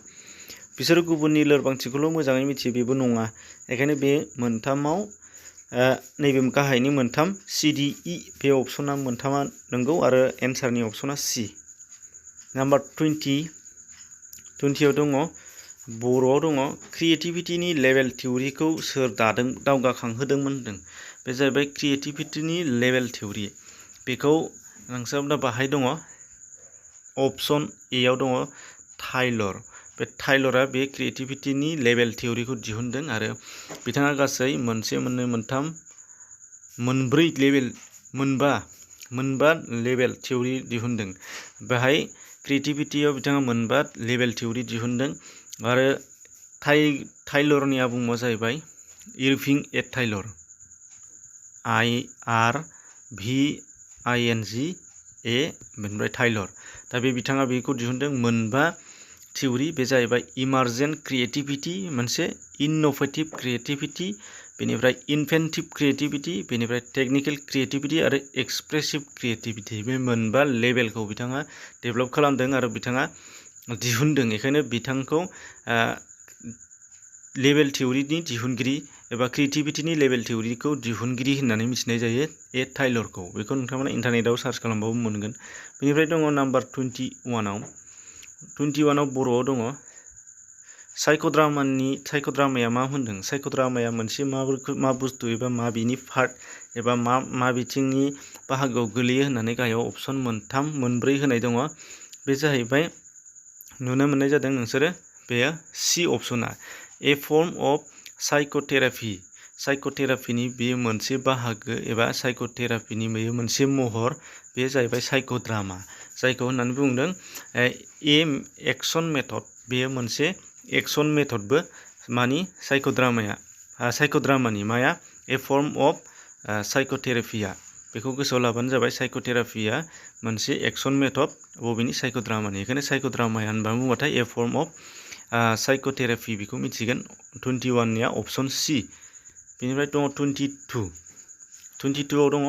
बिसोरो गुबुननि लोरबांथिखौल' मोजाङै मिथियो, बेबो नङा। बेखायनो बे मोनथामाव नैबे गाहायनि मोनथाम CDE बे अपसना मोनथामा नंगौ आरो एन्सारनि अपसना सि। नाम्बार 20आव दङ, बर'आव दङ क्रिएटिभिटिनि लेभेल थिउरिखौ सोर दावगाखांहोदोंमोन होनदों। बे जाहैबाय क्रिएटिभिटिनि लेभेल थिउरि। बेखौ नोंसोर बाहाय दङ अपसन एआव दङ टाइलर। बे टाइलरा बे क्रिएटिभिटिनि लेभेल थिउरिखौ दिहुनदों। आरो बिथाङा गासै मोनसे, मोननै, मोनथाम, मोनबा लेभेल थिउरि दिहुनदों। बेहाय क्रिएटिभिटियाव बिथाङा मोनबा लेभेल थिउरि दिहुनदों। आरो टाइलरनि आबुङा जाहैबाय इरभिं ए टाइलर, IRVINGA बेनिफ्राय टाइलर। दा बे बिथाङा बेखौ दिहुनदों मोनबा थिउरि। बे जाहैबाय इमार्जेन्ट क्रिएटिभिटि, मोनसे इन'भेटिभ क्रिएटिभिटि, बेनिफ्राय इनभेन्टिभ क्रिएटिभिटि, बेनिफ्राय टेक्निकेल क्रिएटिभिटि आरो एक्सप्रेसिभ क्रिएटिभिटि। बे मोनबा लेभेलखौ बिथाङा डेभेलप खालामदों आरो बिथाङा दिहुनदों। बेखायनो बिथांखौ लेभेल थिउरिनि दिहुनगिरि एबा क्रिएटिभिटिनि लेभेल थिउरिखौ दिहुनगिरि होननानै मिथिनाय जायो ए टाइलरखौ। बेखौ नोंथांमोना इन्टारनेटआव सार्च खालामबाबो मोनगोन। बेनिफ्राय दङ नाम्बार 21आव बर'आव दङ साइक'ड्रामाया मा होनदों। साइक'ड्रामाया मोनसे मा बुस्थु एबा मा बिनि पार्ट एबा मा बिथिंनि बाहागोआव गोलैयो होननानै गाहायाव अपसन मोनब्रै होनाय दङ। बे जाहैबाय नुनो मोननाय जादों नोंसोरो, बेयो सि अपसना ए फर्म अफ साइक'थेरापि। साइक'थेरापिनि बेयो मोनसे बाहागो एबा साइक'थेरापिनि बेयो मोनसे महर। बे जाहैबाय साइक'ड्रामा। जायखौ होननानै बुंदों एक्सन मेथड। बेयो मोनसे एक्सन मेथडबो मानि साइकोड्रामानि माया ए फर्म अफ साइकोथेरापिया। बेखौ गोसोआव लाबानो जाबाय। साइकोथेरापिया मोनसे एक्सन मेथड बबेनि साइकोड्रामानि। बेखायनो साइकोड्रामाया होननानै बुंबाथाय ए फर्म अफ साइकोथेरापि बेखौ मिथिगोन। 21निया अप्सन सि। बेनिफ्राय दङ 22आव दङ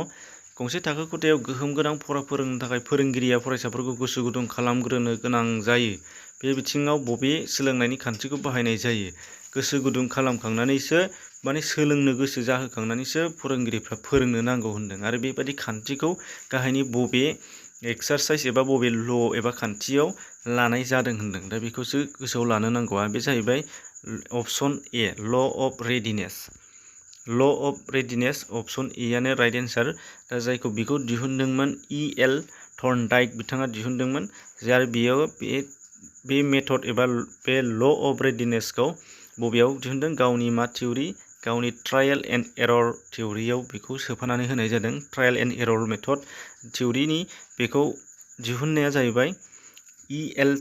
गंसे थाखो खथायाव गोहोम गोनां फरा फोरोंनो थाखाय फोरोंगिरिया फरायसाफोरखौ गोसो गुदुं खालामग्रोनो गोनां जायो। बे बिथिङाव बबे सोलोंनायनि खान्थिखौ बाहायनाय जायो? गोसो गुदुं खालामखांनानैसो माने सोलोंनो गोसो जाहोखांनानैसो फोरोंगिरिफ्रा फोरोंनो नांगौ होनदों। आरो बेबायदि खान्थिखौ गाहायनि बबे एक्सारसाइज एबा बबे ल एबा खान्थियाव लानाय जादों होनदों। दा बेखौसो गोसोआव लानो नांगौ। बे जाहैबाय option A law of readiness. Law of readiness option एआनो राइट एन्सार। दा जायखौ बेखौ दिहुनदोंमोन E.L. थर्नडाइक बिथाङा दिहुनदोंमोन। आरो बेयाव बे मेथड एबा बे ल अफ रेडिनेसखौ बबेयाव दिहुनदों? गावनि मा थिउरि? गावनि ट्रायल एन्ड एरर थिउरियाव बेखौ सोफानानै होनाय जादों। ट्रायल एन्ड एरर मेथड थिउरिनि बेखौ दिहुननाया जाहैबाय E.L.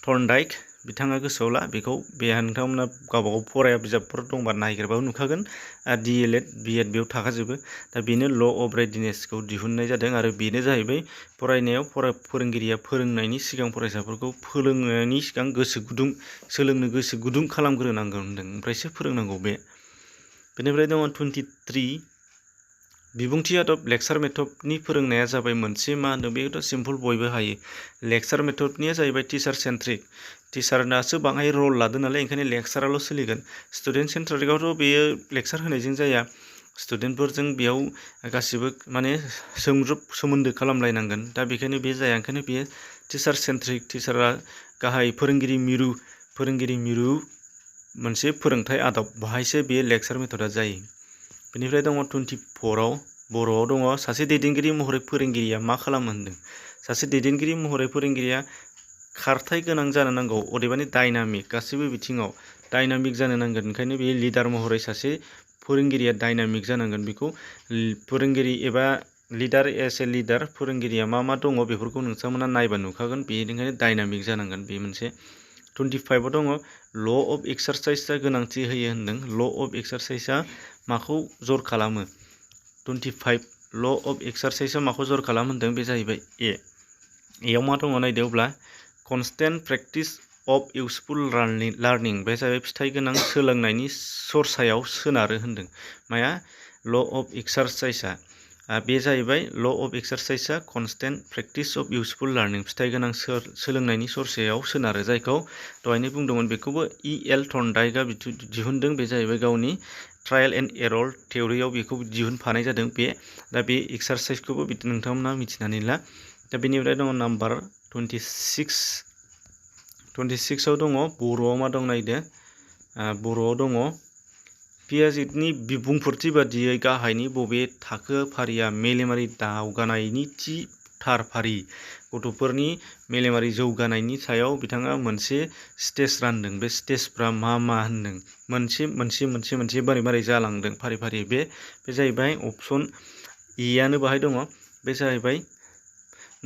थर्नडाइक। बिथाङा गोसोआव ला बेखौ। बे नोंथांमोना गावबागाव फराया बिजाबफोर दंबा नागिरबाबो नुखागोन। DLED B.Ed बेयाव थाखाजोबो। दा बेनो ल अफ रेडिनेसखौ दिहुननाय जादों। आरो बेनो जाहैबाय फरायनायाव फोरोंगिरिया फोरोंनायनि सिगां फरायसाफोरखौ फोरोंनायनि सिगां सोलोंनो गोसो गुदुं खालामग्रोनांगौ होनदों। ओमफ्रायसो फोरोंनांगौ बे। बेनिफ्राय दङ 23 बिबुंथि आदब लेक्सार मेथडनि फोरोंनाया जाबाय मोनसे मा होनदों? बेथ' सिम्पल बयबो हायो। लेक्सार मेथडनिया जाहैबाय टिचार सेन्ट्रिक। टिचारनासो बाङाय रल लादों नालाय ओंखायनो लेक्साराल' सोलिगोन। स्टुडेन्ट सेन्ट्रिकआवथ' बेयो लेक्सार होनायजों जाया। स्टुडेन्टफोरजों बेयाव गासिबो माने सोमोन्दो खालामलायनांगोन। दा बेखायनो बे जाया। ओंखायनो बेयो टिचार सेन्ट्रिक। टिचारा गाहाय फोरोंगिरि मिरु मोनसे फोरोंथाइ आदब। बाहायसो बे लेक्सार मेथडआ जायो। बेनिफ्राय दङ 24आव बर'आव दङ सासे दैदेनगिरि महरै फोरोंगिरिया मा खालामो होनदों? सासे दैदेनगिरि महरै फोरोंगिरिया खारथाइ गोनां जानो नांगौ। अदेबानि डाइनामिक, गासैबो बिथिङाव डाइनामिक जानो नांगोन। ओंखायनो बे लिडार महरै सासे फोरोंगिरिया डाइनामिक जानांगोन। बेखौ फोरोंगिरि एबा लिडार एस ए लिडार फोरोंगिरिया मा दङ बेफोरखौ नोंथांमोना नायबा नुखागोन। बेनिखायनो डाइनामिक जानांगोन। बे मोनसे 25आव दङ ल अफ एक्सारसाइजआ गोनांथि होयो होनदों। ल अफ एक्सारसाइजआ माखौ जर खालामो? 25 ल अफ एक्सारसाइजआ माखौ जर खालाम होनदों? बे जाहैबाय एयाव मा दङ नायदो अब्ला कनस्टेन्ट प्रेक्टिस अफ इउसफुल लार्निं। बे जाहैबाय फिथाइ गोनां सोलोंनायनि सरसायाव सोनारो होनदों। माया? ल अफ एक्सारसाइजआ। बे जाहैबाय ल अफ एक्सारसाइजआ constant practice of useful learning. फिथाइ गोनां सोलोंनायनि सरसायाव सोनारो। जायखौ दहायनो बुंदोंमोन बेखौबो E.L. थर्नडाइकआ दिहुनदों। बे जाहैबाय गावनि ट्रायल एन्ड एरर थिउरियाव बेखौ दिहुनफानाय जादों। दा बे एक्सारसाइजखौबो नोंथांमोना मिथिनानै ला। दा बेनिफ्राय दङ नाम्बार 26आव दङ बर'आव मा दं नायदो। बर'आव दङ पियाजेटनि बुंफोरथि बादियै गाहायनि बबे थाखो फारिया मेलेमारि दावगानायनि थि थार फारि? गथ'फोरनि मेलेमारि जौगानायनि सायाव बिथाङा मोनसे स्टेज रानदों। बे स्टेजफ्रा मा होनदों? मोनसे मारै जालांदों फारि फारि। बे जाहैबाय अप्सन एआनो बाहाय दङ। बे जाहैबाय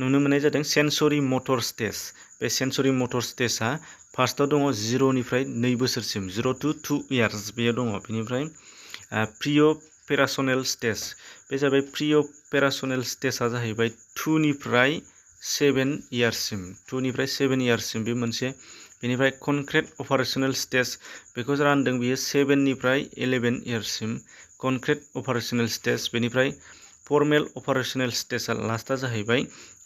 नुनो मोननाय जादों सेन्सरि मटर स्टेज। बे सेन्सरि मटर स्टेजआ फार्स्टआव दङ 0निफ्राय 2 बोसोरसिम 0 to 2 years बेयाव दङ। बेनिफ्राय प्रिअपेरासनेल स्टेज। बे जाहैबाय प्रिअपेरासनेल स्टेजआ जाहैबाय 2निफ्राय 7 yearsसिम। 2निफ्राय 7 yearsसिम बे मोनसे। बेनिफ्राय कनक्रिट अपारेशनेल स्टेज बेखौ रानदों बियो 7निफ्राय 11 yearsसिम कनक्रिट अपारेशनेल स्टेज। बेनिफ्राय फर्मेल अपारेशनेल स्टेजआ लास्टआ जाहैबाय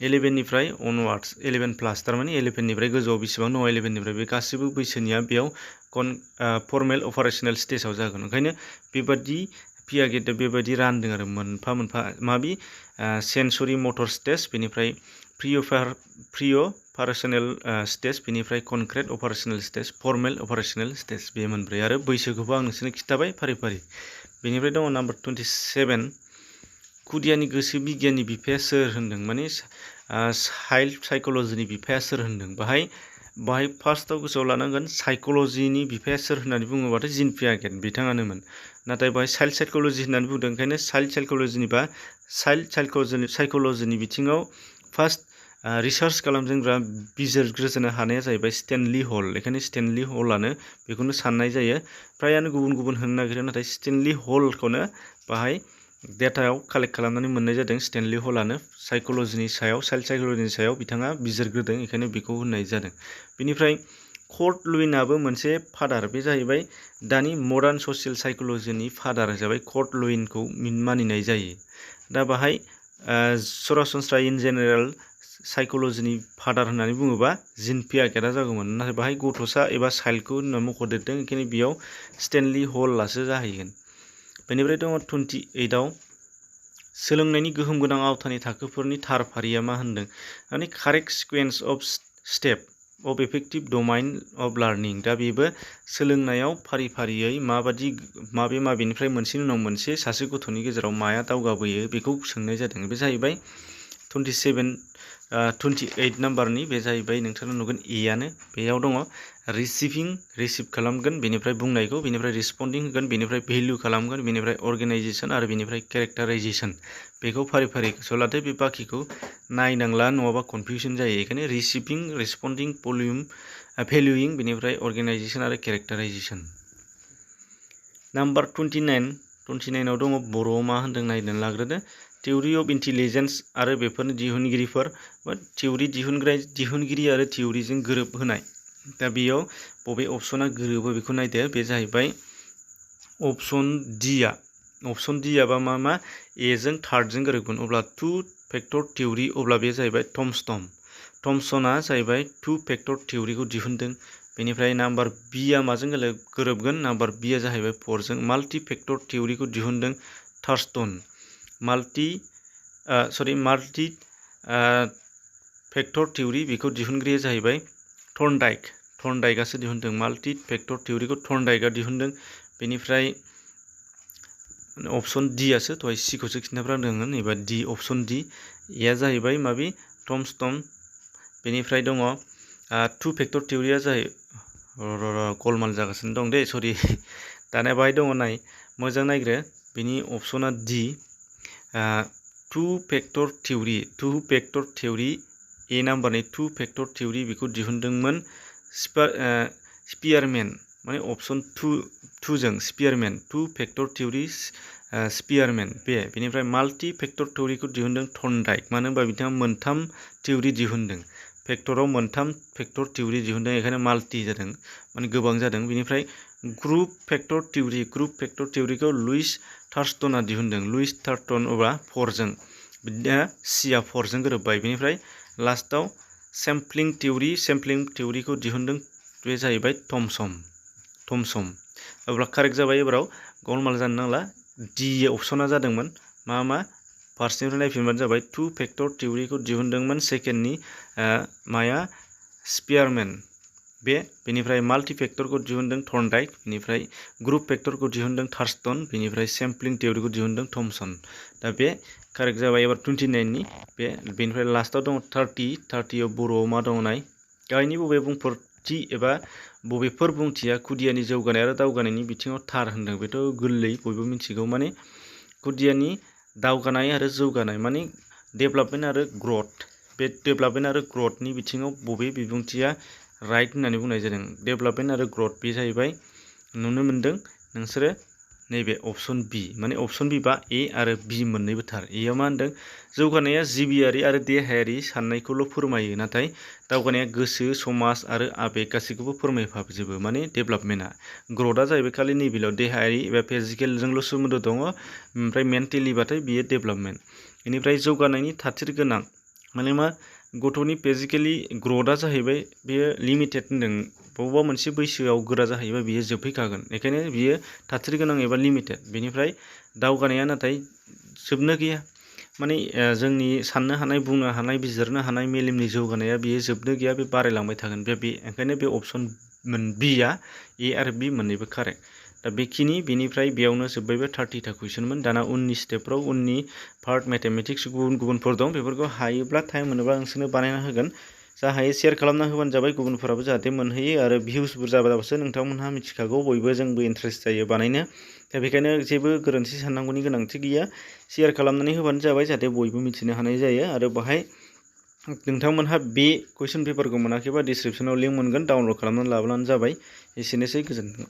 11निफ्राय अनवार्डस 11+। थारमाने 11निफ्राय गोजौआव बेसेबां दङ 11निफ्राय बे गासिबो बैसोनिया बेयाव फर्मेल अपारेशनेल स्टेजाव जागोन। ओंखायनो बेबादि पियागेटआ बेबायदि रानदों आरो मोनफा माबि सेन्सरि मटर स्टेज, बेनिफ्राय प्रिअपारेशनेल स्टेज, बेनिफ्राय concrete operational stage, formal operational stage. बे मोनब्रै आरो बैसोखौबो आं नोंसोरनो खिन्थाबाय फारि फारि। बेनिफ्राय दङ नाम्बार 27 खुदियानि गोसो बिगियाननि बिफाया सोर होनदों? माने चाइल्ड साइक'लजिनि बिफाया सोर होनदों? बाहाय फार्स्टआव गोसोआव लानांगोन साइक'लजिनि बिफाया सोर होननानै बुङोबाथाय जिन पियागेट बिथाङानोमोन। नाथाय बाहाय चाइल्ड साइक'लजि होननानै बुंदों। ओंखायनो चाइल्ड साइक'लजिनि बिथिङाव फार्स्ट रिसार्च खालामग्रा बिजिरग्रोनो हानाया जाहैबाय स्टेनलि हल। बेखायनो स्टेनलि हलानो बेखौनो साननाय जायो। फ्रायानो गुबुन गुबुन होनो नागिरो, नाथाय स्टेनलि हलखौनो बाहाय डेटायाव कालेक्ट खालामनानै मोननाय जादों। स्टेनलि हलानो साइकोलजिनि सायाव, चाइल्ड साइकोलजिनि सायाव बिथाङा बिजिरग्रोदों, बेखायनो बेखौ होननाय जादों। बेनिफ्राय कर्ट लुइनाबो मोनसे फादार, बे जाहैबाय दानि मडार्न ससियेल साइकोलजिनि फादार हिसाबै कर्ट लुइनखौ मानिनाय जायो। दा बाहाय सरासनस्रा इन जेनेरेल साइकोलजिनि फादार होननानै बुङोबा जिन पियागेटआ जागौमोन, नाथाय बाहाय गथ'सा एबा चाइल्डखौ होनना मख'देरदों, बेखायनो बेयाव स्टेनलि हलासो जाहैगोन। बेनिफ्राय दङ 28आव सोलोंनायनि गोहोम गोनां आवथानि थाखोफोरनि थार फारिया मा होनदों, माने correct sequence of step of effective domain of learning. दा बेबो सोलोंनायाव फारि फारियै माबादि माबेनिफ्राय मोनसेनि उनाव मोनसे सासे गथ'नि गेजेराव माया दावगाबोयो बेखौ सोंनाय जादों। बे जाहैबाय 28 नाम्बारनि, बे जाहैबाय नोंथाङा नुगोन एआनो। बेयाव दङ रिसिभ खालामगोन, बेनिफ्राय बुंनायखौ, बेनिफ्राय रिस्पन्डिं होगोन, बेनिफ्राय भेल्यु खालामगोन, बेनिफ्राय अर्गेनाइजेसन आरो बेनिफ्राय केरेक्टाराइजेसन। बेखौ फारि फारि गोसोआव लादो, बे बाखिखौ नायनांला नङाबा कनफिउसन जायो। बेखायनो रिसिभिं, रिस्पन्डिं, भेल्युइं, बेनिफ्राय अर्गेनाइजेसन आरो केरेक्टाराइजेसन। नाम्बार 29आव दङ बर'आव मा होनदों नायनानै लाग्रोदो। थिउरि अफ इन्टेलिजेन्स आरो बेफोरनि दिहुनगिरिफोर, बा थिउरि दिहुनगिरि आरो थिउरिजों गोरोबहोनाय। दा बेयाव बबे अपसना गोरोबो बेखौ नायदो। बे जाहैबाय अपसन डियाबा मा एजों थार्डजों गोरोबगोन। अब्ला 2 फेक्टर थिउरि, अब्ला बे जाहैबाय थमसना जाहैबाय 2 फेक्टर थिउरिखौ दिहुनदों। बेनिफ्राय नाम्बार बिया माजों गोरोबगोन, नाम्बार बिया जाहैबाय 4जों माल्टि फेक्टर थिउरिखौ दिहुनदों थार्स्टन। माल्टि फेक्टर थिउरि बेखौ दिहुनग्राया जाहैबाय थर्नडाइकआसो दिहुनदों। माल्टि फेक्टर थिउरिखौ थर्नडाइकआ दिहुनदों। बेनिफ्राय अपसन डियासो, दहाय सिखौसो खिन्थाफ्रांदोंमोन, एबा डि, अपसन डि एया जाहैबाय माबि थमस्टन। बेनिफ्राय दङ 2 फेक्टर थिउरिया गलमाल जागासिनो दं दे, सरि। दाना बाहाय दङ, मोजां नायग्रो, बेनि अपसना डि, 2 फेक्टर थिउरि ए नाम्बारनि 2 फेक्टर थिउरि बेखौ दिहुनदोंमोन स्पियारमेन, माने अपसन 2जों स्पियारमेन, 2 फेक्टर थिउरि स्पियारमेन बे। बेनिफ्राय माल्टि फेक्टर थिउरिखौ दिहुनदों थर्नडाइक, मानो होनबा बिथाङा मोनथाम थिउरि दिहुनदों, फेक्टराव मोनथाम फेक्टर थिउरि दिहुनदों, बेखायनो माल्टि जादों, माने गोबां जादों। बेनिफ्राय ग्रुप फेक्टर थिउरिखौ लुइस थार्स्टनआ दिहुनदों, अब्ला 4जों, बिदिनो सिया 4जों गोरोबबाय। बेनिफ्राय लास्टाव सेम्पलिं थिउरिखौ दिहुनदों, बे जाहैबाय थमसन। अब्ला कारेक्ट जाबाय, एबाराव गलमाल जानो नांला। डि अपसना जादोंमोन मा फार्स्टनिफ्राय नायफिनबानो जाबाय। 2 फेक्टर थिउरिखौ दिहुनदोंमोन सेकेन्डनि स्पियारमेन बे। बेनिफ्राय माल्टि फेक्टरखौ दिहुनदों थर्नडाइक, बेनिफ्राय ग्रुप फेक्टरखौ दिहुनदों थार्स्टन, बेनिफ्राय सेम्पलिं थिउरिखौ दिहुनदों थमसन। दा बे कारेक्ट जाबाय एबार 29नि बे। बेनिफ्राय लास्टाव दङ 30आव बर'आव मा दङ नाय, गाहायनि बबे बुंफोरथि एबा बबेफोर बुंथिया खुदियानि जौगानाय आरो दावगानायनि बिथिङाव थार होनदों। बेथ' गोरलै, बयबो मिथिगौ, माने खुदियानि दावगानाय आरो जौगानाय, माने डेभेलपमेन्ट आरो ग्रथ। बे डेभेलपमेन्ट आरो ग्रथनि बिथिङाव बबे बिबुंथिया राइट होननानै बुंनाय जादों। डेभेलपमेन्ट आरो ग्रथ, बे जाहैबाय नुनो मोनदों नोंसोरो नैबे अपसन बि, माने अपसन बि बा ए आरो बि मोननैबो थार। एयाव मा होनदों, जौगानाया जिबियारि आरो देहायारि साननायखौल' फोरमायो, नाथाय दावगानाया गोसो, समाज आरो आबेग गासैखौबो फोरमायफाजोबो, माने डेभेलपमेन्टआ। ग्रथआ जाहैबाय खालि नैबेल' देहायारि एबा फिजिकेलजोंल' सोमोन्दो दङ, ओमफ्राय मेन्टेलिबाथाय बियो डेभेलपमेन्ट। बेनिफ्राय जौगानायनि थाथिर गोनां, माने मा गथ'नि फिजिकेलि ग्रथआ जाहैबाय बेयो लिमिटेड होनदों, बबेबा मोनसे बैसोआव गोरा जाहैबा बियो जोबहैखागोन, बेखायनो बियो थाथिर गोनां एबा लिमिटेड। बेनिफ्राय दावगानाया नाथाय जोबनो गैया, माने जोंनि साननो हानाय, बुंनो हानाय, बिजिरनो हानाय मेलेमनि जौगानाया बियो जोबनो गैया, बे बारायलांबाय थागोन। ओंखायनो बे अपसन बिया ए आरो बि मोननैबो कारेक्ट। दा बेखिनि, बेनिफ्राय बेयावनो जोब्बायबो 30था कुइसनमोन। दाना उननि स्टेपफ्राव, उननि पार्ट मेथामेटिक्स गुबुनफोर दं, बेफोरखौ हायोब्ला टाइम मोनोब्ला नोंसोरनो बानायना होगोन। जा हायो शेयार खालामना होबानो जाबाय, गुबुनफोराबो जाहाथे मोनहैयो। आरो भिउस बुरजा जाबासो नोंथांमोनहा मिथिखागौ, बयबो जोंबो इन्टारेस्ट जायो बानायनो। दा बेखायनो जेबो गोरोन्थि साननांगौनि गोनांथि गैया, शेयार खालामनानै होबानो जाबाय, जाहाथे बयबो मिथिनो हानाय जायो। आरो बाहाय नोंथांमोनहा बे कुइसन पेपारखौ मोनाखैबा डिसक्रिप्सनाव लिंक मोनगोन डाउनलड खालामनानै लाब्लानो जाबाय। एसेनोसै, गोजोन्थों।